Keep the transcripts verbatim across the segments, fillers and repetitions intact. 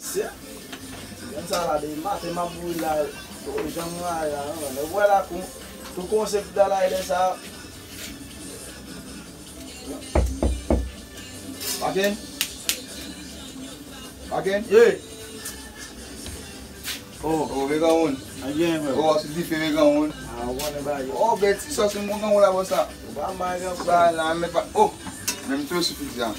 Se, menm sa la, depi maten m ap boure la, o, jan m rayi la, non, men wè la, kou, kou konsèp da la, lè sa. Paken? Paken? Ye! Oh. Oh, Vegan moun. A gen, frè. Oh, sou dife, Vegan moun. Ah, ou konnen bagay. Oh, bèl ti sòs, mwen, Vegan moun la, bon sa. Ou pa mal, gran frè. Ba la, men pa, oh! Men m tou sou pizza.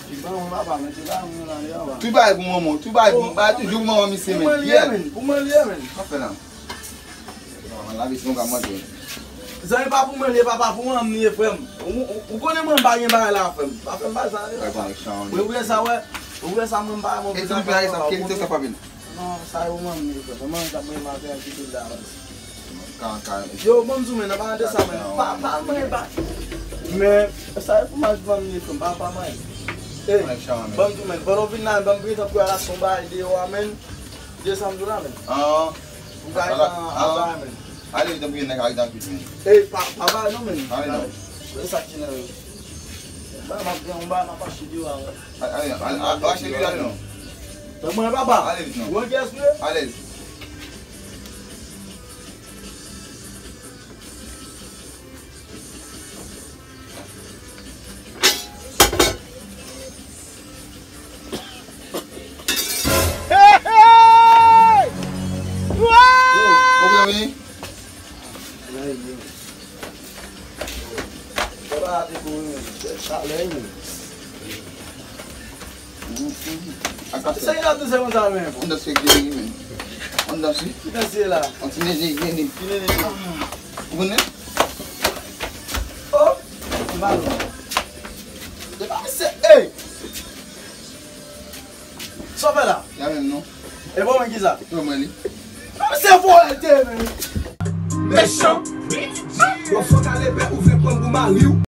Ti ban mwen, papa, men ti ban mwen la, li anba. Tout bagay pou manman, tout bagay pou, bagay toujou pou manman misye, men. Pou mwen li ye, men. Pou mwen li ye, men. Sa fè la. Manman la, misye, nou ka manje. Zanmi pa pou mwen li ye, papa, pou manman li ye, frè m. Ou, ou, ou konnen mwen pa gen bagay la, frè m. Pa fè m bagay sa, li. Bagay pa mechan, wi. Wi, ou wè sa, wè. Ou wè sa, mwen pa, mwen. E ti bagay sa, ki te sa pa vin? Non, sa yo manmi, frè. Manman, sa mwen, ma fè yon ti pil la. Yo, ban m di w, men, nan parantèz sa, men, pa, pa, men, pa. Men, sa yo pou manmi, frè, pa, pa, men. Ey, ban m di w, men, pandan w vin la, ban m gentan pou al achte yon bagay deyò a, men. De sa m di w la, men. Ah. Ou ka al, al, men. Ale, tanpri, nèg, ale, tanpri, men. Ey, pa, pa, pa, non, men. Ale, non. E sa ki nan. Ba, m ap gen yon bagay, m ap achte deyò a, men. Ale, ale, ale, ale, ale, ale, non. Donk, mwen, papa. Ale vit, non. Ou an kiyès ou ye? Ale. Hey, hey! Yo, ou byen, wi? Baba a te kouri, men. Chalè, men. Sa ki la touche konsa, men? On dans se geri, men. On dans se. Ki dans se la? On ti nene geri. Ki nene? Ou konnen? Oh! Ti balon. Se pa se, ey! Sa w fè la? Ya menm non. E bon, men ki sa? Yo mwen li. Se vòlè l te ye, men. Mechan. Yon fò kale pè ou vle pran m pou mari w.